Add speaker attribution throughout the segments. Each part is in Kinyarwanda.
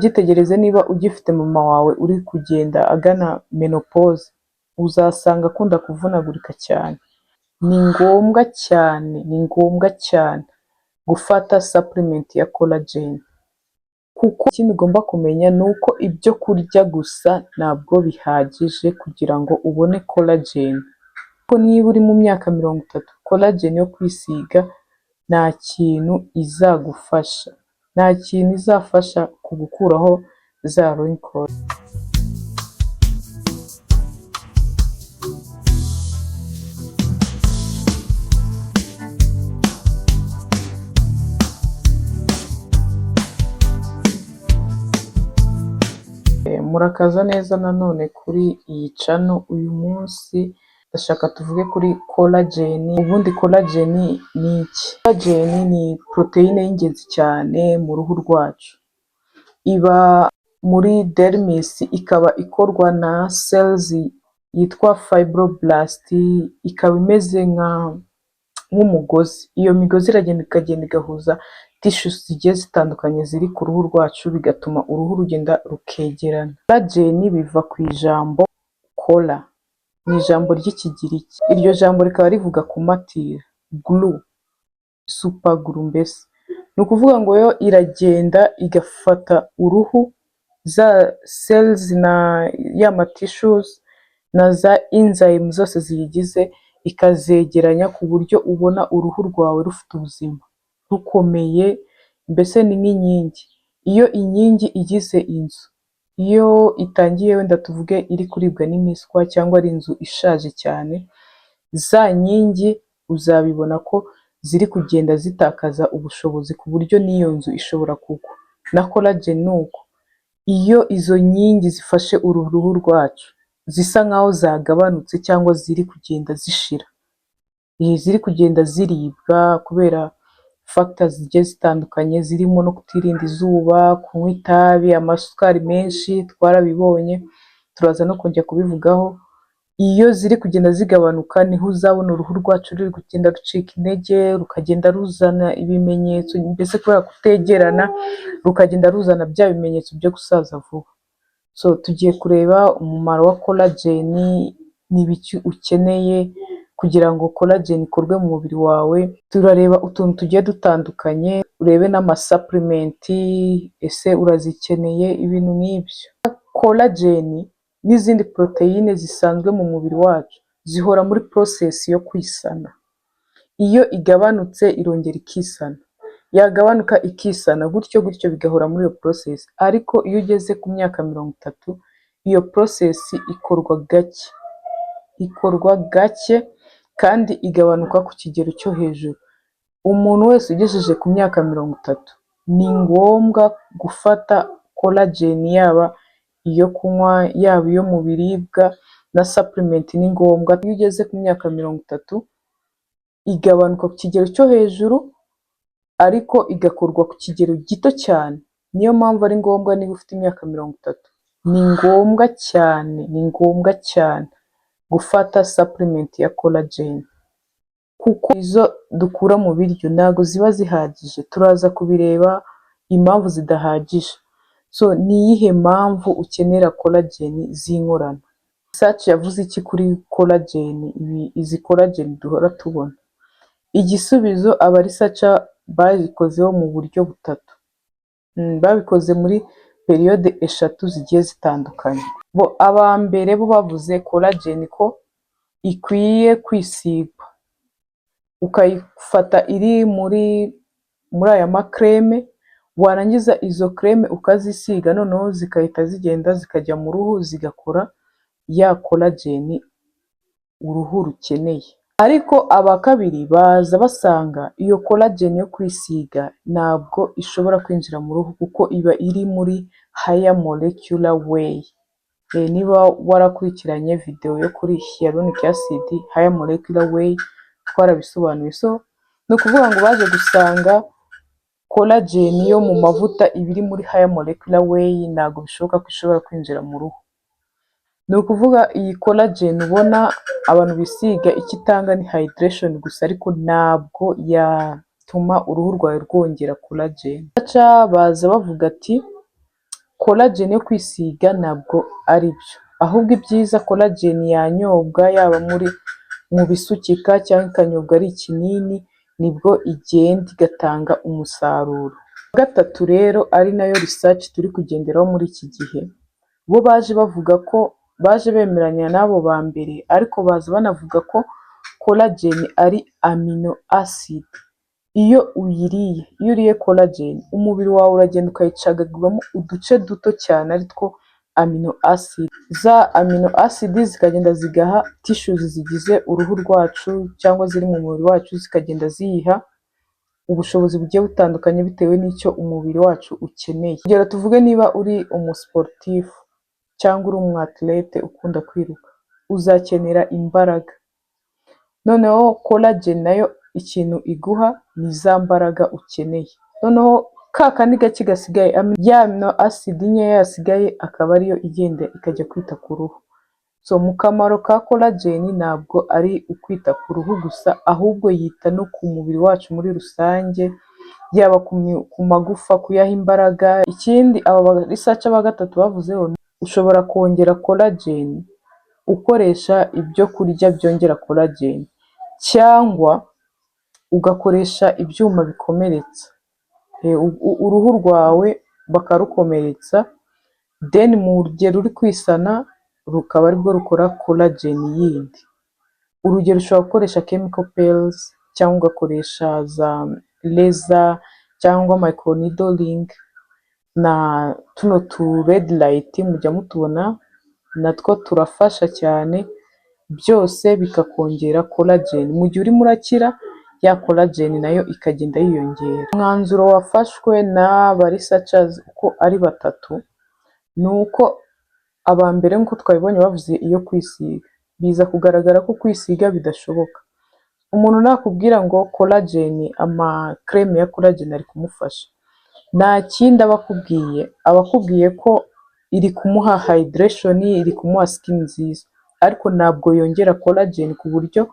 Speaker 1: Uzabyitegereze niba ugifite mama wawe uri kugenda agana menopause, uzasanga akunda kuvunagurika cyane. Ni ngombwa cyane, ni ngombwa cyane gufata supplement ya collagen, kuko ikindi ugomba kumenya ni uko ibyo kurya gusa ntabwo bihagije kugira ngo ubone collagen. Kuko niba uri mu myaka 30, collagen yo kwisiga nta kintu izagufasha, nta kintu izafasha ku gukuraho za wrinkles. Murakaza neza nanone kuri iyi channel. Uyu munsi ndashaka tuvuge kuri collagen. Ubundi collagen ni iki? Collagen ni poroteyine y'ingenzi cyane mu ruhu rwacu. Iba muri dermis, ikaba ikorwa na cells yitwa fibroblast, ikaba imeze nk'umugozi. Iyo migozi iragenda ikagenda igahuza tissues zigiye zitandukanye ziri ku ruhu rwacu, bigatuma uruhu rugenda rukegerana. Collagen biva ku ijambo kolla, ni ijambo ry'Ikigiriki. Iryo jambo rikaba rivuga kumatira, glue, super glue mbese. Ni ukuvuga ngo yo iragenda igafata uruhu, za cells na ya ma tissues na za enzyme zose ziyigize, ikazegeranya ku buryo ubona uruhu rwawe rufite ubuzima, rukomeye, mbese ni nk'inkingi. Iyo inkingi igize inzu, iyo itangiye wenda tuvuge iri kuribwa n'imiswa cyangwa ari inzu ishaje cyane, za nkingi uzabibona ko ziri kugenda zitakaza ubushobozi ku buryo n'iyo nzu ishobora kugwa. Na collagen ni uko. Iyo izo nkingi zifashe uru ruhu rwacu zisa nkaho zagabanutse cyangwa ziri kugenda zishira, ziri kugenda ziribwa kubera factors zigiye zitandukanye zirimo no kutirinda izuba, kunywa itabi, amasukari menshi, twarabibonye, turaza no kongera kubivugaho. Iyo ziri kugenda zigabanuka niho uzabona uruhu rwacu ruri kugenda rucika intege, rukagenda ruzana ibimenyetso, mbese kubera kutegerana rukagenda ruzana bya bimenyetso byo gusaza vuba. So tugiye kureba umumaro wa collagen, ni ibiki ukeneye kugira ngo collagen ikorwe mu mubiri wawe. Turareba utuntu tugiye dutandukanye, urebe n'ama supplement, ese urazikeneye, ibintu nk'ibyo. Collagen n'izindi poroteyine zisanzwe mu mubiri wacu zihora muri process yo kwisana. Iyo igabanutse irongera ikisana, yagabanuka ikisana, gutyo gutyo bigahora muri iyo process. Ariko iyo ugeze ku myaka 30, iyo process ikorwa gake, ikorwa gake kandi igabanuka ku kigero cyo hejuru. Umuntu wese ugejeje ku myaka 30 ni ngombwa gufata collagen, yaba iyo kunywa, yaba iyo mu biribwa na supplement ni ngombwa. Iyo ugeze ku myaka 30 igabanuka ku kigero cyo hejuru ariko igakorwa ku kigero gito cyane. Niyo mpamvu ari ngombwa niba ufite imyaka 30, ni ngombwa cyane, ni ngombwa cyane gufata supplement ya collagen, kuko izo dukura mu biryo ntabwo ziba zihagije. Turaza kubireba impamvu zidahagije. So ni iyihe mpamvu ukenera collagen z'inkorano? Research yavuze iki kuri collagen, izi collagen duhora tubona? Igisubizo, aba researcher babikozeho mu buryo butatu. Babikoze muri période eshatu zigiye zitandukanye. Bo aba mbere bo bavuze collagen ko ikwiye kwisigwa, ukayifata iri muri aya ma crème, warangiza izo crème ukazisiga, noneho zigahita zigenda zikajya mu ruhu zigakora ya collagen uruhu rukeneye. Ariko aba kabiri baza basanga iyo collagen yo kwisiga ntabwo ishobora kwinjira mu ruhu kuko iba iri muri higher molecular weight. Niba warakurikiranye video yo kuri hyaluronic acid, higher molecular weight twarabisobanuye. So ni ukuvuga ngo baje gusanga collagen yo mu mavuta iba iri muri higher molecular weight, ntabwo bishoboka ko ishobora kwinjira mu ruhu. Ni ukuvuga iyi collagen ubona abantu bisiga, icyo itanga ni hydration gusa, ariko ntabwo yatuma uruhu rwawe rwongera collagen. Baza bavuga ati Collagen yo kwisiga ntabwo ari byo, ahubwo ibyiza collagen yanyobwa, yaba muri mu bisukika cyangwa ikanyobwa ari ikinini, nibwo igenda igatanga umusaruro. Gatatu rero, ari nayo research turi kugenderaho muri iki gihe, bo baje bavuga ko baje bemeranya n'abo ba mbere, ariko baza banavuga ko collagen ari amino acid. Iyo uyiriye, iyo uriye collagen, umubiri wawe uragenda ukayicagaguramo uduce duto cyane ari two amino acid. Za amino acid zikagenda zigaha tissues zigize uruhu rwacu cyangwa ziri mu mubiri wacu, zikagenda ziyiha ubushobozi bugiye butandukanye bitewe n'icyo umubiri wacu ukeneye. Urugero, tuvuge niba uri umusiporutifu cyangwa uri umu athlète ukunda kwiruka, uzakenera imbaraga. Noneho collagen nayo ikintu iguha ni za mbaraga ukeneye. Noneho ka kandi gake gasigaye, ya amino acid nkeya yasigaye, akaba ariyo igenda ikajya kwita ku ruhu. So mu kamaro ka collagen ntabwo ari ukwita ku ruhu gusa, ahubwo yita no ku mubiri wacu muri rusange, yaba ku magufa, kuyaha imbaraga. Ikindi aba researcher ba gatatu bavuzeho, ushobora kongera collagen ukoresha ibyo kurya byongera collagen cyangwa ugakoresha ibyuma bikomeretsa uruhu rwawe, bakarukomeretsa, then mu gihe ruri kwisana rukaba aribwo rukora collagen yindi. Urugero, ushobora gukoresha chemical peels cyangwa ugakoresha za laser cyangwa microneedling na tuno tu red light mujya mutubona, natwo turafasha cyane, byose bikakongera collagen. Mu gihe urimo urakira, ya collagen nayo ikagenda yiyongera. Umwanzuro wafashwe n'aba researchers uko ari batatu ni uko aba mbere, nk'uko twabibonye, bavuze iyo kwisiga, biza kugaragara ko kwisiga bidashoboka. Umuntu nakubwira ngo collagen, ama crème ya collagen ari kumufasha, nta kindi aba akubwiye, aba akubwiye ko iri kumuha hydration, iri kumuha skin nziza, ariko ntabwo yongera collagen ku buryo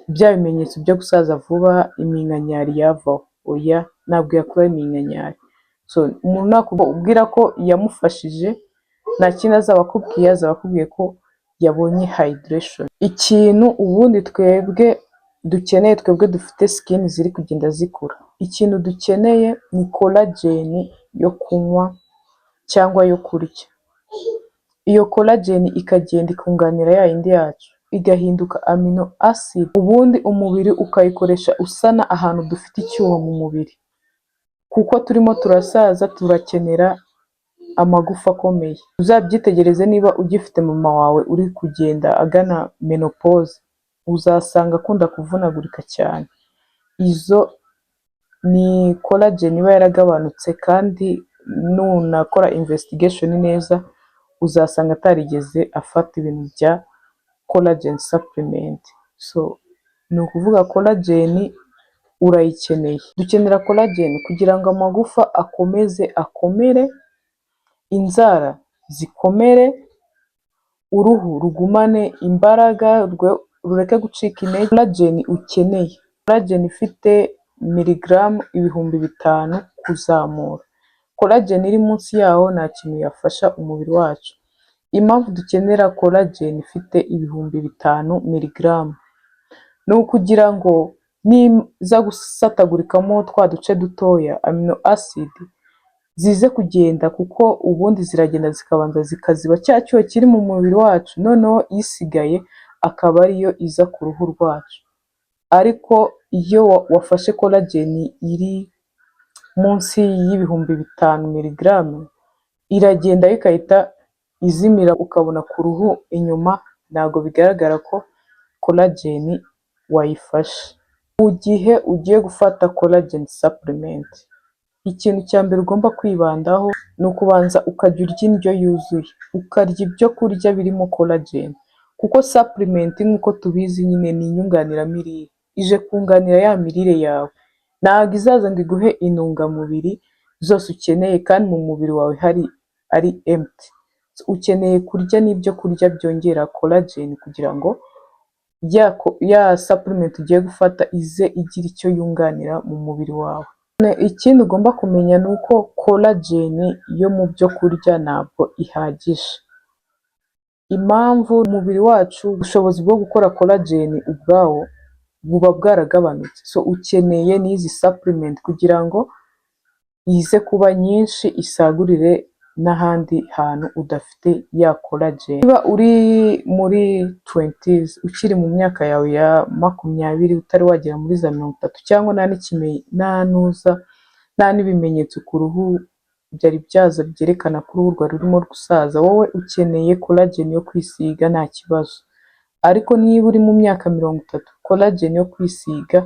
Speaker 1: bya bimenyetso byo gusaza vuba, iminkanyari yavaho. Oya, ntabwo yakuraho iminkanyari. So umuntu nakubwira ko yamufashije, nta kindi azaba akubwiye, azaba akubwiye ko yabonye hydration. Ikintu ubundi twebwe dukeneye, twebwe dufite skin ziri kugenda zikura, ikintu dukeneye ni collagen yo kunywa cyangwa yo kurya. Iyo collagen ikagenda ikunganira ya yindi yacu, igahinduka amino acid, ubundi umubiri ukayikoresha usana ahantu dufite icyuho mu mubiri, kuko turimo turasaza, turakenera amagufa akomeye. Uzabyitegereze, niba ugifite mama wawe uri kugenda agana menopause, uzasanga akunda kuvunagurika cyane. Izo ni collagen iba yaragabanutse, kandi nunakora investigation neza uzasanga atarigeze afata ibintu bya collagen supplement. So ni ukuvuga collagen urayikeneye. Dukenera collagen kugira ngo amagufa akomeze akomere, inzara zikomere, uruhu rugumane imbaraga, rureke gucika intege. Collagen ukeneye, collagen ifite miligaramu 5000 kuzamura. Collagen iri munsi yaho nta kintu yafasha umubiri wacu. Impamvu dukenera collagen ifite 5000 miligaramu ni ukugira ngo niza gusatagurikamo twa duce dutoya, amino acid zize kugenda, kuko ubundi ziragenda zikabanza zikaziba cya cyuho kiri mu mubiri wacu, noneho isigaye akaba ariyo iza ku ruhu rwacu. Ariko iyo wafashe collagen iri munsi y'5000 miligaramu, iragenda yo igahita izimira, ukabona ku ruhu inyuma ntabwo bigaragara ko collagen wayifashe. Mu gihe ugiye gufata collagen supplement, ikintu cya mbere ugomba kwibandaho ni ukubanza ukajya urya indyo yuzuye, ukarya ibyo kurya birimo collagen, kuko supplement nk'uko tubizi nyine ni inyunganiramirire, ije kunganira ya mirire yawe, ntabwo izaza ngo iguhe intungamubiri zose ukeneye kandi mu mubiri wawe hari ari empty. Ukeneye kurya n'ibyo kurya byongera collagen kugira ngo ya supplement ugiye gufata ize igira icyo yunganira mu mubiri wawe. Ikindi ugomba kumenya ni uko collagen yo mu byo kurya ntabwo ihagije. Impamvu, umubiri wacu ubushobozi bwo gukora collagen ubwawo buba bwaragabanutse, so ukeneye n'izi supplement kugira ngo ize kuba nyinshi, isagurire n'ahandi hantu udafite ya collagen. Niba uri muri twenties, ukiri mu myaka yawe ya 20, utari wagera muri za 30, cyangwa nta nuza, nta n'ibimenyetso ku ruhu byari byaza byerekana ko uruhu rwawe rurimo gusaza, wowe ukeneye collagen yo kwisiga, nta kibazo. Ariko niba uri mu myaka 30, collagen yo kwisiga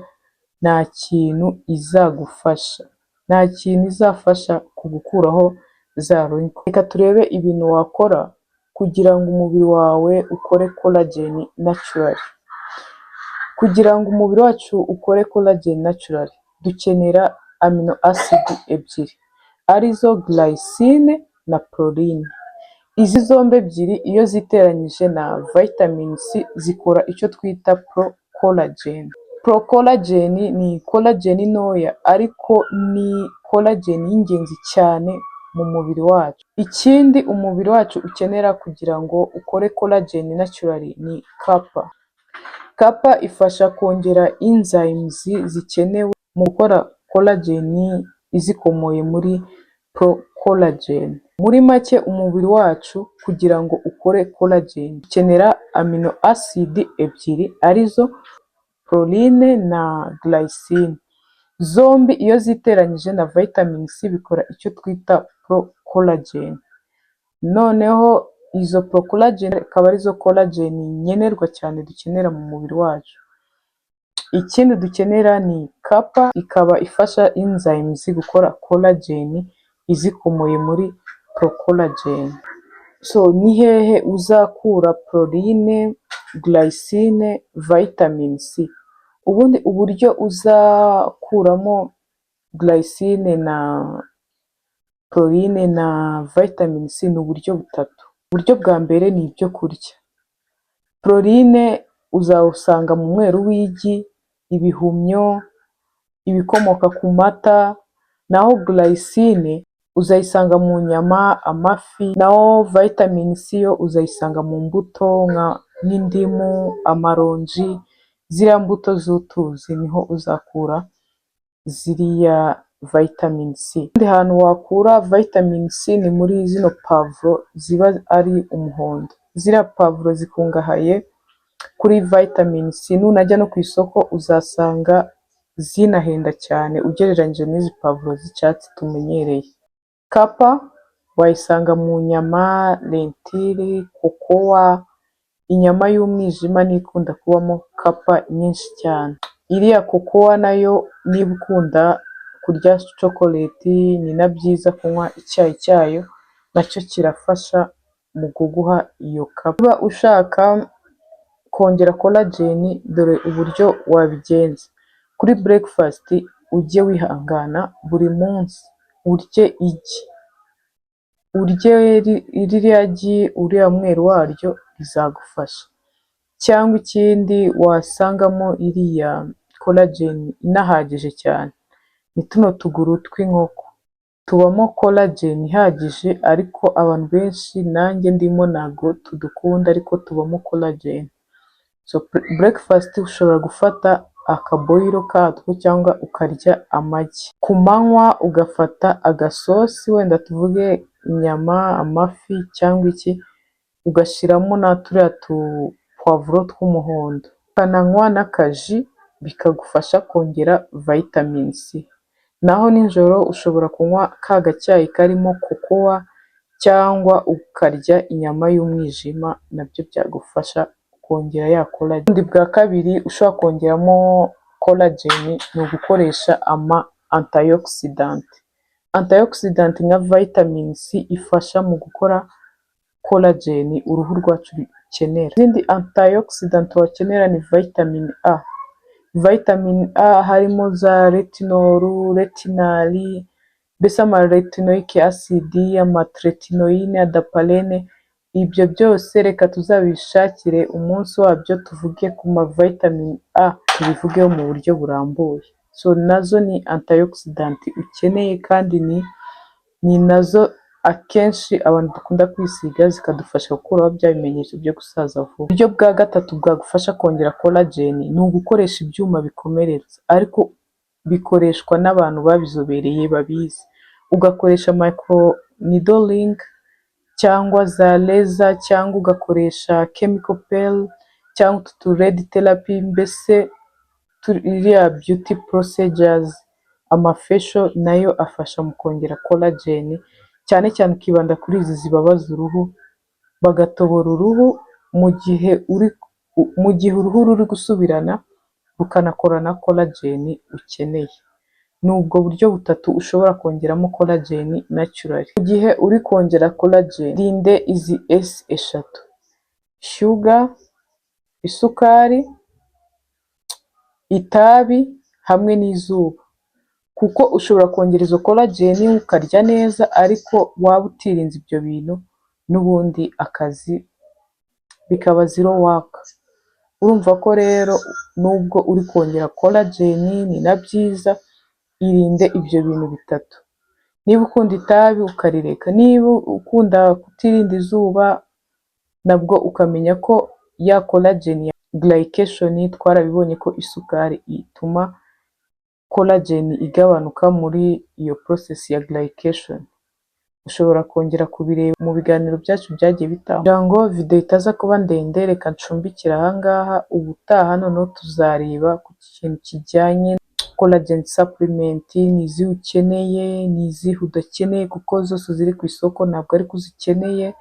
Speaker 1: nta kintu izagufasha, nta kintu izafasha ku gukuraho za wrinkle. Reka turebe ibintu wakora kugira ngo umubiri wawe ukore collagen naturally. Kugira ngo umubiri wacu ukore collagen naturally, dukenera amino acid ebyiri, arizo glycine na proline. Izi zombi ebyiri iyo ziteranyije na vitamin C zikora icyo twita procollagen. Procollagen ni collagen ntoya, ariko ni collagen y'ingenzi cyane mu mubiri wacu. Ikindi umubiri wacu ukenera kugira ngo ukore collagen naturally ni copper. Copper ifasha kongera enzymes zikenewe mu gukora collagen izikomoye muri procollagen. Muri make, umubiri wacu kugira ngo ukore collagen ukenera amino acid ebyiri, arizo proline na glycine. Zombi iyo ziteranyije na vitamin C bikora icyo twita procollagen. Noneho izo procollagen akaba arizo collagen nkenerwa cyane dukenera mu mubiri wacu. Ikindi dukenera ni copper, ikaba ifasha enzymes gukora collagen izikomoye muri procollagen. So ni hehe uzakura proline, glycine, vitamin C? Ubundi uburyo uzakuramo glycine na proline na vitamin C ni uburyo butatu. Uburyo bwa mbere ni ibyo kurya. Proline uzawusanga mu mweru w'igi, ibihumyo, ibikomoka ku mata, naho glycine uzayisanga mu nyama, amafi, naho vitamin C yo uzayisanga mu mbuto nk'indimu, amaronji, ziriya mbuto z'utuzi niho uzakura ziriya vitamin C. Ahandi hantu wakura vitamin C ni muri zino pavuro ziba ari umuhondo. Ziriya pavuro zikungahaye kuri vitamin C, nunajya no ku isoko uzasanga zinahenda cyane ugereranyije n'izi pavuro z'icyatsi tumenyereye. Copper wayisanga mu nyama, lentille, cocoa, inyama y'umwijima niyo ikunda kubamo copper nyinshi cyane. Iriya cocoa nayo, niba ukunda kurya chocolate, ni na byiza kunywa icyayi cyayo, nacyo kirafasha mu kuguha iyo copper. Niba ushaka kongera collagen, dore uburyo wabigenza. Kuri breakfast ujye wihangana buri munsi urye igi, urye ririya gi, uriya mweru waryo bizagufasha. Cyangwa ikindi wasangamo iriya collagen inahagije cyane ni tuno tuguru tw'inkoko, tubamo collagen ihagije, ariko abantu benshi nanjye ndimo ntabwo tudukunda, ariko tubamo collagen. So breakfast ushobora gufata akaboyiro katwo cyangwa ukarya amagi. Ku manywa ugafata agasosi, wenda tuvuge inyama, amafi cyangwa iki, ugashyiramo na turiya tupavuro tw'umuhondo, ukananywa n'akajus, bikagufasha kongera vitamin C. Naho nijoro ushobora kunywa ka gacyayi karimo cocoa cyangwa ukarya inyama y'umwijima, nabyo byagufasha kongera ya collagen. Ubundi bwa kabiri ushobora kongeramo collagen ni ugukoresha ama antioxidant. Antioxidant nka vitamin C ifasha mu gukora collagen uruhu rwacu rukenera. Izindi antioxidant wakenera ni vitamin A. Vitamin A harimo za retinol, retinal, mbese ama retinoic acid, ama tretinoin, adapalene, ibyo byose reka tuzabishakire umunsi wabyo, tuvuge ku ma vitamin A, tubivugeho mu buryo burambuye. So nazo ni antioxidant ukeneye, kandi ni nazo akenshi abantu dukunda kwisiga, zikadufasha gukuraho bya bimenyetso byo gusaza vuba. Uburyo bwa gatatu bwagufasha kongera collagen ni ugukoresha ibyuma bikomeretsa, ariko bikoreshwa n'abantu babizobereye, babizi. Ugakoresha microneedling cyangwa za laser, cyangwa ugakoresha chemical peel, cyangwa utu tu red therapy, mbese iriya beauty procedures, ama facial nayo afasha mu kongera collagen, cyane cyane ukibanda kuri izi zibabaza uruhu, bagatobora uruhu mu gihe uruhu ruri gusubirana, rukanakora na collagen ukeneye. Ni ubwo buryo butatu ushobora kongeramo collagen naturally. Mu gihe uri kongera collagen, irinde izi S eshatu: sugar, isukari, itabi hamwe n'izuba, kuko ushobora kongera izo collagen ukarya neza, ariko waba utirinze ibyo bintu, n'ubundi akazi bikaba zero work. Urumva ko rero nubwo uri kongera collagen, ni na byiza, irinde ibyo bintu bitatu. Niba ukunda itabi ukarireka, niba ukunda kutirinda izuba nabwo ukamenya ko ya collagen ya glycation, twarabibonye ko isukari ituma collagen igabanuka muri iyo process ya glycation. Ushobora kongera kubireba mu biganiro byacu byagiye bitangwa. Kugira ngo video itaza kuba ndende, reka ncumbikire aha ngaha. Ubutaha noneho tuzareba ku kintu kijyanye collagen supplement: ni izihe ukeneye, ni izihe udakeneye, kuko zose ziri ku isoko ntabwo ariko uzikeneye.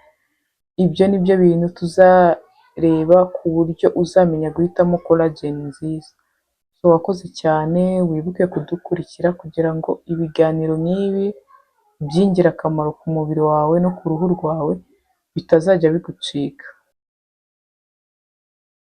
Speaker 1: Ibyo ni byo bintu tuzareba ku buryo uzamenya guhitamo collagen nziza. So wakoze cyane, wibuke kudukurikira kugira ngo ibiganiro nk'ibi by'ingirakamaro ku mubiri wawe no ku ruhu rwawe bitazajya bigucika.